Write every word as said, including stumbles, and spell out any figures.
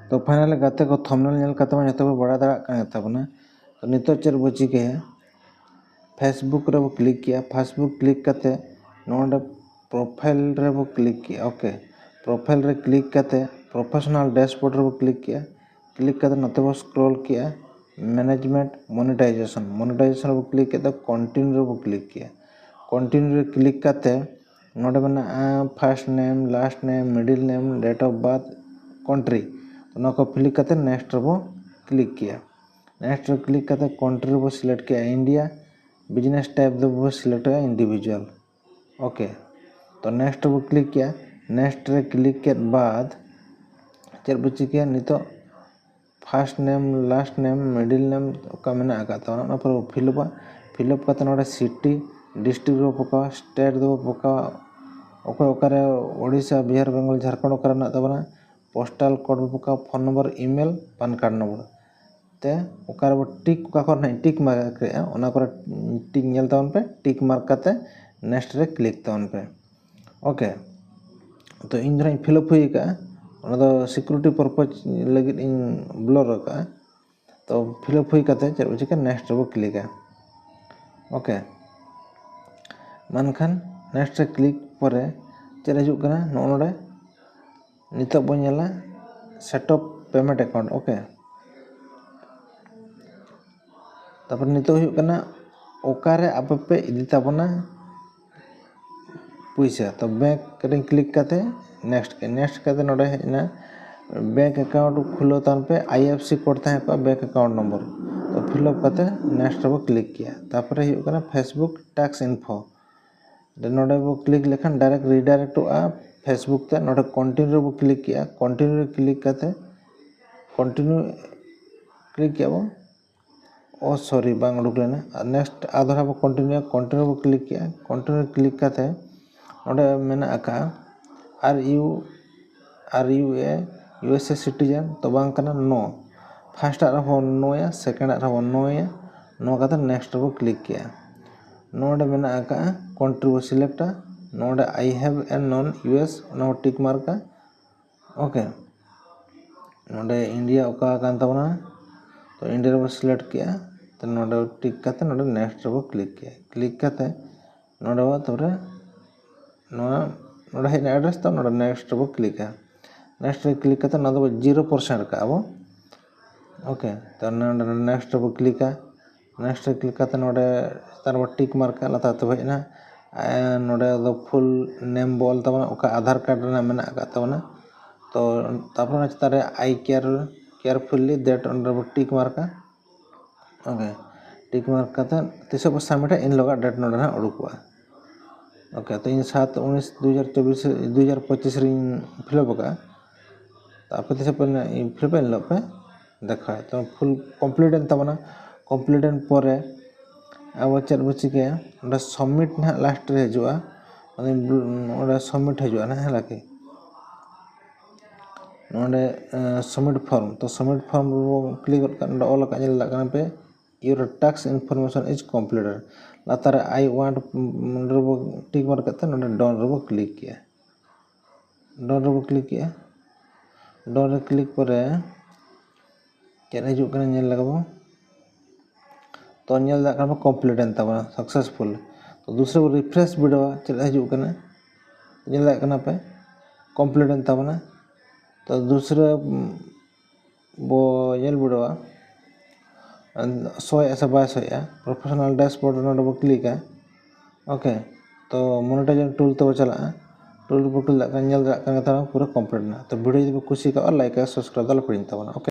ᱛᱚ finally ᱜᱟᱛᱮ ᱠᱚ, ᱛᱷᱟᱢᱵᱱᱮᱞ ᱧᱮᱞ ᱠᱟᱛᱮ ᱢᱟ ᱡᱚᱛᱚ ᱯᱮ ᱵᱟᱲᱟᱭ ᱫᱟᱲᱮᱭᱟᱜ ᱠᱟᱱ ᱜᱮᱛᱟ ᱵᱚᱱᱟ᱾ ᱛᱚ ᱱᱤᱛᱚᱜ ᱪᱮᱫ ᱵᱚ ᱪᱤᱠᱟᱹᱭᱟ? Facebook ᱨᱮᱵᱚ ᱠᱞᱤᱠ ᱠᱮᱜᱼᱟ᱾ Facebook ᱠᱞᱤᱠ ᱠᱟᱛᱮ ᱱᱚᱰᱮ ᱯᱨᱚᱯᱷᱟᱭᱤᱞ ᱨᱮᱵᱚ ᱠᱞᱤᱠ ᱠᱮᱜᱼᱟ᱾ ᱳᱠᱮ, ᱯᱨᱚᱯᱷᱟᱭᱤᱞ ᱨᱮ ᱠᱞᱤᱠ ᱠᱟᱛᱮ ᱯᱨᱚᱯᱷᱮᱥᱚᱱᱟᱞ ᱰᱮᱥᱵᱳᱨᱰ ᱨᱮᱵᱚ ᱠᱞᱤᱠ ᱠᱮᱜᱼᱟ᱾ ᱠᱞᱤᱠ ᱠᱟᱛᱮ ᱱᱚᱛᱮ ᱵᱚ ᱥᱠᱨᱚᱞ ᱠᱮᱜᱼᱟ, ᱢᱮᱱᱮᱡᱽᱢᱮᱱᱴ ᱢᱚᱱᱤᱴᱟᱭᱡᱮᱥᱚᱱ, ᱢᱚᱱᱤᱴᱟᱭᱡᱮᱥᱚᱱ ᱨᱮᱵᱚ ᱠᱞᱤᱠ ᱠᱮᱫᱟ, ᱠᱚᱱᱴᱤᱱᱤᱭᱩ ᱨᱮᱵᱚ ᱠᱞᱤᱠ ᱠᱮᱜᱼᱟ᱾ ᱠᱚᱱᱴᱤᱱᱤᱭᱩ ᱨᱮ ᱠᱞᱤᱠ ᱠᱟᱛᱮ ᱱᱚᱰᱮ ᱢᱮᱱᱟᱜᱼᱟ first name, last name, middle name, date of birth, country, ᱱᱚᱣᱟ ᱠᱚ ᱯᱷᱤᱞ ᱠᱟᱛᱮ ᱱᱮᱠᱥᱴ ᱨᱮᱵᱚ ᱠᱞᱤᱠ ᱠᱮᱜᱼᱟ᱾ ᱱᱮᱠᱥᱴ ᱨᱮ ᱠᱞᱤᱠ ᱠᱟᱛᱮ ᱠᱚᱱᱴᱨᱤ ᱨᱮᱵᱚ ᱥᱤᱞᱮᱠᱴ ᱠᱮᱜᱼᱟ ᱤᱱᱰᱤᱭᱟ, ᱵᱤᱡᱽᱱᱮᱥ ᱴᱟᱭᱤᱯ ᱫᱚᱵᱚ ᱥᱤᱞᱮᱠᱴ ᱠᱮᱜᱼᱟ ᱤᱱᱰᱤᱵᱷᱤᱡᱩᱣᱟᱞ᱾ ᱳᱠᱮ, ᱛᱚ ᱱᱮᱠᱥᱴ ᱨᱮᱵᱚ ᱠᱞᱤᱠ ᱠᱮᱜᱼᱟ᱾ ᱱᱮᱠᱥᱴ ᱨᱮ ᱠᱞᱤᱠ ᱠᱮᱫ ᱵᱟᱫ ᱪᱮᱫ ᱵᱚ ᱪᱤᱠᱟᱹᱭᱟ? ᱱᱤᱛᱚᱜ first name, last name, middle name ᱚᱠᱟ ᱢᱮᱱᱟᱜ ᱟᱠᱟᱫ ᱛᱟᱵᱚᱱᱟ, ᱚᱱᱟ ᱯᱚᱨᱮ ᱵᱚ ᱯᱷᱤᱞᱟᱯᱟ᱾ ᱯᱷᱤᱞᱟᱯ ᱠᱟᱛᱮ ᱱᱚᱰᱮ ᱥᱤᱴᱤ, ᱰᱤᱥᱴᱨᱤᱠᱴ ᱨᱮᱵᱚ ᱯᱚᱠᱟᱣᱟ, ᱥᱴᱮᱴ ᱫᱚᱵᱚ ᱯᱚᱠᱟᱣᱟ, ᱚᱠᱚᱭ ᱚᱠᱟᱨᱮ, ᱳᱰᱤᱥᱟ, ᱵᱤᱦᱟᱨ, ᱵᱮᱝᱜᱚᱞ, ᱡᱷᱟᱲᱠᱷᱚᱸᱰ ᱚᱠᱟᱨᱮ ᱢᱮᱱᱟᱜ ᱛᱟᱵᱚᱱᱟ, ᱯᱳᱥᱴᱟᱞ ᱠᱳᱰ ᱵᱚ ᱯᱚᱠᱟᱣᱟ, ᱯᱷᱳᱱ ᱱᱚᱢᱵᱚᱨ, ᱤᱢᱮᱞ, ᱯᱟᱱ ᱠᱟᱨᱰ ᱱᱚᱢᱵᱚᱨ᱾ ᱛᱮ ᱚᱠᱟ ᱨᱮᱵᱚ ᱴᱤᱠ, ᱚᱠᱟ ᱠᱚᱨᱮ ᱱᱟᱦᱟᱜ ᱴᱤᱠ ᱢᱟᱨᱠ ᱠᱮᱜᱼᱟ, ᱚᱱᱟ ᱠᱚᱨᱮ ᱴᱤᱠ ᱧᱮᱞ ᱛᱟᱵᱚᱱ ᱯᱮ, ᱴᱤᱠ ᱢᱟᱨᱠ ᱠᱟᱛᱮ ᱱᱮᱠᱥᱴ ᱨᱮ ᱠᱞᱤᱠ ᱛᱟᱵᱚᱱ ᱯᱮ᱾ ᱳᱠᱮ, ᱛᱚ ᱤᱧ ᱫᱚ ᱱᱟᱦᱟᱜ ᱤᱧ ᱯᱷᱤᱞᱟᱯ ᱦᱩᱭ ᱟᱠᱟᱜᱼᱟ, ᱚᱱᱟ ᱫᱚ ᱥᱤᱠᱩᱨᱤᱴᱤ ᱯᱟᱨᱯᱚᱡᱽ ᱞᱟᱹᱜᱤᱫ ᱤᱧ ᱵᱞᱚᱨ ᱟᱠᱟᱜᱼᱟ᱾ ᱛᱚ ᱯᱷᱤᱞᱟᱯ ᱦᱩᱭ ᱠᱟᱛᱮ ᱪᱮᱫ ᱵᱚ ᱪᱤᱠᱟᱹ, ᱱᱮᱠᱥᱴ ᱨᱮᱵᱚ ᱠᱞᱤᱠᱟ᱾ ᱳᱠᱮ, ᱢᱮᱱᱠᱷᱟᱱ ᱱᱮᱠᱥᱴ ᱨᱮ ᱠᱞᱤᱠ ᱯᱚᱨᱮ ᱪᱮᱫ ᱦᱤᱡᱩᱜ ᱠᱟᱱᱟ? ᱱᱚᱜᱼᱚ ᱱᱚᱰᱮ ᱱᱤᱛᱚᱜ ᱵᱚᱱ ᱧᱮᱞᱟ set up payment account᱾ Okay, ᱛᱟᱨᱯᱚᱨ ᱱᱤᱛᱚᱜ ᱦᱩᱭᱩᱜ ᱠᱟᱱᱟ ᱚᱠᱟᱨᱮ ᱟᱯᱮ ᱯᱮ ᱤᱫᱤ ᱛᱟᱵᱚᱱᱟ ᱯᱩᱭᱥᱟᱹ᱾ ᱛᱚ ᱵᱮᱝᱠ ᱨᱮᱧ ᱠᱞᱤᱠ ᱠᱟᱛᱮ ᱱᱮᱠᱥᱴ ᱠᱮᱫ, ᱱᱮᱠᱥᱴ ᱠᱟᱛᱮ ᱱᱚᱰᱮ ᱦᱮᱡ ᱮᱱᱟ ᱵᱮᱝᱠ ᱮᱠᱟᱣᱩᱱᱴ ᱠᱷᱩᱞᱟᱹᱣ ᱛᱟᱵᱚᱱ ᱯᱮ, ᱟᱭ ᱮᱯᱷ ᱥᱤ ᱠᱳᱰ ᱛᱟᱦᱮᱸ ᱠᱚᱜᱼᱟ ᱵᱮᱝᱠ ᱮᱠᱟᱣᱩᱱᱴ ᱱᱚᱢᱵᱚᱨ᱾ ᱛᱚ ᱯᱷᱤᱞᱟᱯ ᱠᱟᱛᱮ ᱱᱮᱠᱥᱴ ᱨᱮᱵᱚ ᱠᱞᱤᱠ ᱠᱮᱜᱼᱟ᱾ ᱛᱟᱨᱯᱚᱨᱮ ᱦᱩᱭᱩᱜ ᱠᱟᱱᱟ Facebook tax info᱾ ᱱᱚᱰᱮ ᱵᱚ ᱠᱞᱤᱠ ᱞᱮᱠᱷᱟᱱ ᱰᱟᱭᱨᱮᱠᱴ ᱨᱤᱰᱟᱭᱨᱮᱠᱴᱚᱜᱼᱟ Facebook ᱛᱮ᱾ ᱱᱚᱰᱮ ᱠᱚᱱᱴᱤᱱᱤᱭᱩ ᱨᱮᱵᱚ ᱠᱞᱤᱠ ᱠᱮᱜᱼᱟ᱾ ᱠᱚᱱᱴᱤᱱᱤᱭᱩ ᱨᱮ ᱠᱞᱤᱠ ᱠᱟᱛᱮ, ᱠᱚᱱᱴᱤᱱᱤᱭᱩ ᱠᱞᱤᱠ ᱠᱮᱜᱼᱟ ᱵᱚ᱾ ᱳ ᱥᱚᱨᱤ, ᱵᱟᱝ ᱩᱰᱩᱠ ᱞᱮᱱᱟ᱾ ᱟᱨ ᱱᱮᱠᱥᱴ ᱟᱨ ᱫᱷᱟᱣ ᱵᱚ ᱠᱚᱱᱴᱤᱱᱤᱭᱩ, ᱠᱚᱱᱴᱤᱱᱤᱭᱩ ᱵᱚ ᱠᱞᱤᱠ ᱠᱮᱜᱼᱟ᱾ ᱠᱚᱱᱴᱤᱱᱤᱭᱩ ᱠᱞᱤᱠ ᱠᱟᱛᱮ ᱱᱚᱰᱮ ᱢᱮᱱᱟᱜ ᱟᱠᱟᱜᱼᱟ, are you, are you a U S a citizen? ᱛᱚ ᱵᱟᱝ ᱠᱟᱱᱟ, ᱱᱳ᱾ ᱯᱷᱟᱥᱴ ᱟᱜ ᱨᱮᱦᱚᱸ ᱱᱳᱭᱟ, ᱥᱮᱠᱮᱱᱰ ᱟᱜ ᱨᱮᱦᱚᱸ ᱱᱳᱭᱟ᱾ ᱱᱚᱣᱟ ᱠᱟᱛᱮ ᱱᱮᱠᱥᱴ ᱨᱮᱵᱚ ᱠᱞᱤᱠ ᱠᱮᱜᱼᱟ᱾ ᱱᱚᱰᱮ ᱢᱮᱱᱟᱜ ᱟᱠᱟᱜᱼᱟ ᱠᱚᱱᱴᱨᱤ ᱵᱚ ᱥᱤᱞᱮᱠᱴᱟ, ᱱᱚᱰᱮ I have a non U S, ᱚᱱᱟ ᱵᱚ ᱴᱤᱠ ᱢᱟᱨᱠᱟ᱾ ᱳᱠᱮ, ᱱᱚᱰᱮ ᱤᱱᱰᱤᱭᱟ ᱚᱠᱟ ᱠᱟᱱ ᱛᱟᱵᱚᱱᱟ, ᱛᱚ ᱤᱱᱰᱤᱭᱟ ᱨᱮᱵᱚ ᱥᱤᱞᱮᱠᱴ ᱠᱮᱜᱼᱟ᱾ ᱛᱚ ᱱᱚᱰᱮ ᱴᱤᱠ ᱠᱟᱛᱮ ᱱᱚᱰᱮ ᱱᱮᱠᱥᱴ ᱨᱮᱵᱚ ᱠᱞᱤᱠ ᱠᱮᱜᱼᱟ᱾ ᱠᱞᱤᱠ ᱠᱟᱛᱮ ᱱᱚᱰᱮ ᱵᱚ ᱛᱟᱨᱯᱚᱨᱮ ᱱᱚᱣᱟ ᱱᱚᱰᱮ ᱦᱮᱡ ᱮᱱᱟ ᱮᱰᱨᱮᱥ, ᱛᱚ ᱱᱚᱰᱮ ᱱᱮᱠᱥᱴ ᱨᱮᱵᱚ ᱠᱞᱤᱠᱟ᱾ ᱱᱮᱠᱥᱴ ᱨᱮ ᱠᱞᱤᱠ ᱠᱟᱛᱮ ᱱᱚᱣᱟ ᱫᱚᱵᱚ ᱡᱤᱨᱳ ᱯᱟᱨᱥᱮᱱᱴ ᱠᱟᱜᱼᱟ ᱵᱚ᱾ ᱳᱠᱮ, ᱛᱚ ᱱᱚᱰᱮ ᱱᱮᱠᱥᱴ ᱨᱮᱵᱚ ᱠᱞᱤᱠᱟ᱾ ᱱᱮᱠᱥᱴ ᱨᱮ ᱠᱞᱤᱠ ᱠᱟᱛᱮ ᱱᱚᱰᱮ ᱪᱮᱛᱟᱱ ᱨᱮᱵᱚ ᱴᱤᱠ ᱢᱟᱨᱠᱟ, ᱞᱟᱛᱟᱨ ᱛᱮᱵᱚ ᱦᱮᱡ ᱮᱱᱟ᱾ ᱟᱨ ᱱᱚᱰᱮ ᱫᱚ ᱯᱷᱩᱞ ᱱᱮᱢ ᱵᱚ ᱚᱞ ᱛᱟᱵᱚᱱᱟ, ᱚᱠᱟ ᱟᱫᱷᱟᱨ ᱠᱟᱨᱰ ᱨᱮᱱᱟᱜ ᱢᱮᱱᱟᱜ ᱟᱠᱟᱫ ᱛᱟᱵᱚᱱᱟ᱾ ᱛᱚ ᱛᱟᱨᱯᱚᱨᱮ ᱚᱱᱟ ᱪᱮᱛᱟᱱ ᱨᱮ I care carefully that ᱚᱸᱰᱮ ᱵᱚ ᱴᱤᱠ ᱢᱟᱨᱠᱟ᱾ ᱳᱠᱮ, ᱴᱤᱠ ᱢᱟᱨᱠ ᱠᱟᱛᱮ ᱛᱤᱥᱚᱜ ᱵᱚ ᱥᱟᱵᱢᱤᱴᱟ, ᱤᱱ ᱦᱤᱞᱳᱜᱟᱜ ᱰᱮᱴ ᱱᱚᱰᱮ ᱱᱟᱦᱟᱜ ᱩᱰᱩᱠᱚᱜᱼᱟ᱾ ᱳᱠᱮ, ᱛᱮᱦᱮᱧ ᱥᱟᱛ ᱩᱱᱤᱥ ᱫᱩ ᱦᱟᱡᱟᱨ ᱪᱚᱵᱵᱤᱥ, ᱫᱩ ᱦᱟᱡᱟᱨ ᱯᱚᱸᱪᱤᱥ ᱨᱤᱧ ᱯᱷᱤᱞᱟᱯ ᱟᱠᱟᱫᱼᱟ᱾ ᱛᱚ ᱟᱯᱮ ᱛᱤᱥᱚᱜ ᱯᱮ ᱯᱷᱤᱞᱟᱯ ᱮᱱ ᱦᱤᱞᱳᱜ ᱯᱮ ᱫᱮᱠᱷᱟᱣᱟ᱾ ᱛᱚ ᱯᱷᱩᱞ ᱠᱚᱢᱯᱞᱤᱴ ᱮᱱ ᱛᱟᱵᱚᱱᱟ᱾ ᱠᱚᱢᱯᱞᱤᱴ ᱮᱱ ᱯᱚᱨᱮ ᱟᱵᱚ ᱪᱮᱫ ᱵᱚ ᱪᱤᱠᱟᱹᱭᱟ, ᱚᱸᱰᱮ ᱥᱟᱵᱢᱤᱴ ᱱᱟᱦᱟᱜ ᱞᱟᱥᱴ ᱨᱮ ᱦᱤᱡᱩᱜᱼᱟ᱾ ᱚᱸᱰᱮ ᱥᱟᱵᱢᱤᱴ ᱦᱤᱡᱩᱜᱼᱟ ᱱᱟᱦᱟᱜ, ᱦᱮᱸ ᱞᱟᱹᱠᱤ᱾ ᱱᱚᱰᱮ ᱥᱟᱵᱢᱤᱴ ᱯᱷᱚᱨᱢ, ᱛᱚ ᱥᱟᱵᱢᱤᱴ ᱯᱷᱚᱨᱢ ᱨᱮᱵᱚ ᱠᱞᱤᱠ ᱜᱚᱫ ᱠᱟᱜ, ᱱᱚᱰᱮ ᱚᱞ ᱟᱠᱟᱫ ᱧᱮᱞ ᱫᱟᱲᱮᱭᱟᱜ ᱠᱟᱱᱟ ᱯᱮ, your task information is completed᱾ ᱞᱟᱛᱟᱨ ᱨᱮ I want, ᱱᱚᱰᱮ ᱨᱮᱵᱚ ᱴᱤᱠ ᱢᱟᱨᱠ ᱠᱟᱛᱮ ᱱᱚᱰᱮ ᱰᱚᱱ ᱨᱮᱵᱚ ᱠᱞᱤᱠ ᱠᱮᱜᱼᱟ᱾ ᱰᱚᱱ ᱨᱮᱵᱚ ᱠᱞᱤᱠ ᱠᱮᱜᱼᱟ᱾ ᱰᱚᱱ ᱨᱮ ᱠᱞᱤᱠ ᱯᱚᱨᱮ ᱪᱮᱫ ᱦᱤᱡᱩᱜ ᱠᱟᱱᱟ ᱧᱮᱞ ᱞᱮᱜᱮ ᱵᱚ᱾ ᱛᱚ ᱧᱮᱞ ᱫᱟᱲᱮᱭᱟᱜ ᱠᱟᱱᱟ ᱯᱮ ᱠᱚᱢᱯᱞᱤᱴ ᱮᱱ ᱛᱟᱵᱚᱱᱟ ᱥᱟᱠᱥᱮᱥᱯᱷᱩᱞ᱾ ᱛᱚ ᱫᱩᱥᱨᱟ ᱵᱚ ᱨᱤᱯᱷᱨᱮᱥ ᱵᱤᱰᱟᱹᱣᱟ, ᱪᱮᱫ ᱦᱤᱡᱩᱜ ᱠᱟᱱᱟ ᱧᱮᱞ ᱫᱟᱲᱮᱭᱟᱜ ᱠᱟᱱᱟ ᱯᱮ, ᱠᱚᱢᱯᱞᱤᱴ ᱮᱱ ᱛᱟᱵᱚᱱᱟ᱾ ᱛᱚ ᱫᱩᱥᱨᱟ ᱵᱚ ᱧᱮᱞ ᱵᱤᱰᱟᱹᱣᱟ ᱥᱳᱭᱮᱜᱼᱟ ᱥᱮ ᱵᱟᱭ ᱥᱳᱭᱮᱜᱼᱟ᱾ ᱯᱨᱚᱯᱷᱮᱥᱚᱱᱟᱞ ᱰᱮᱥᱵᱳᱨᱰ ᱨᱮ ᱱᱚᱰᱮ ᱵᱚ ᱠᱞᱤᱠᱟ᱾ ᱳᱠᱮ, ᱛᱚ ᱢᱚᱱᱮᱴᱟᱭᱡᱤᱝ ᱴᱩᱞ ᱛᱮᱵᱚ ᱪᱟᱞᱟᱜᱼᱟ᱾ ᱴᱩᱞ ᱨᱮᱵᱚ ᱠᱞᱤᱠ ᱫᱟᱲᱮᱭᱟᱜ ᱠᱟᱱᱟ, ᱧᱮᱞ ᱫᱟᱲᱮᱭᱟᱜ ᱠᱟᱱ ᱜᱮ ᱛᱟᱵᱚᱱᱟ ᱯᱩᱨᱟᱹ ᱠᱚᱢᱯᱞᱤᱴ ᱮᱱᱟ᱾ ᱛᱚ ᱵᱷᱤᱰᱤᱭᱳ ᱡᱩᱫᱤ ᱯᱮ ᱠᱩᱥᱤ ᱠᱟᱜᱼᱟ, ᱞᱟᱭᱤᱠ ᱟᱨ ᱥᱟᱵᱥᱠᱨᱟᱭᱤᱵ ᱫᱚ ᱟᱞᱚ ᱯᱮ ᱦᱤᱲᱤᱧ ᱛᱟᱵᱚᱱᱟ᱾ ᱳᱠᱮ᱾